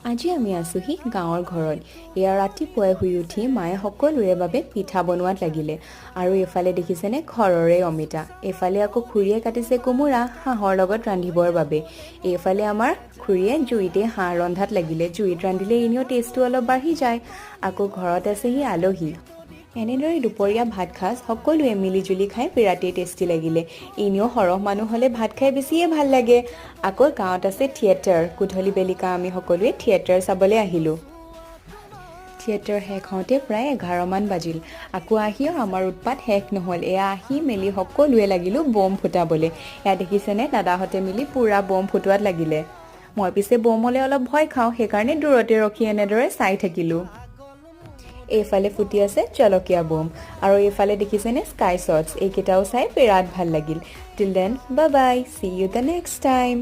আজি আমি আছোহি গাঁৱৰ ঘৰত। এয়া ৰাতিপুৱাই শুই উঠি মায়ে সকলোৰে বাবে পিঠা বনোৱাত লাগিলে। আৰু এইফালে দেখিছেনে, ঘৰৰে অমিতা। এইফালে আকৌ খুৰীয়ে কাটিছে কোমোৰা হাঁহৰ লগত ৰান্ধিবৰ বাবে। এইফালে আমাৰ খুৰীয়ে জুইতে হাঁহ ৰন্ধাত লাগিলে। জুইত ৰান্ধিলে এনেও টেষ্টটো অলপ বাঢ়ি যায়। আকৌ ঘৰত আছেহি আলহী। এনেদৰে দুপৰীয়া ভাত সাজ সকলোৱে মিলিজুলি খাই বিৰাটেই টেষ্টি লাগিলে। এনেও সৰহ মানুহ হ'লে ভাত খাই বেছিয়ে ভাল লাগে। আকৌ গাঁৱত আছে থিয়েটাৰ। গধূলি বেলিকা আমি সকলোৱে থিয়েটাৰ চাবলৈ আহিলোঁ। থিয়েটাৰ শেষ হওঁতে প্ৰায় 11মান বাজিল। আকৌ আহিও আমাৰ উৎপাত শেষ নহ'ল। এয়া আহি মেলি সকলোৱে লাগিলোঁ বম ফুটাবলৈ। এয়া দেখিছেনে, দাদাহঁতে মিলি পূৰা বম ফুটোৱাত লাগিলে। মই পিছে বমলৈ অলপ ভয় খাওঁ, সেইকাৰণে দূৰতে ৰখি এনেদৰে চাই থাকিলোঁ। এইফালে ফুটি আছে জলকীয়া বম আৰু এইফালে দেখিছেনে স্কাই শ্বটছ। এইকেইটাও চাই বিৰাট ভাল লাগিল। Till then, bye bye, see you the next time.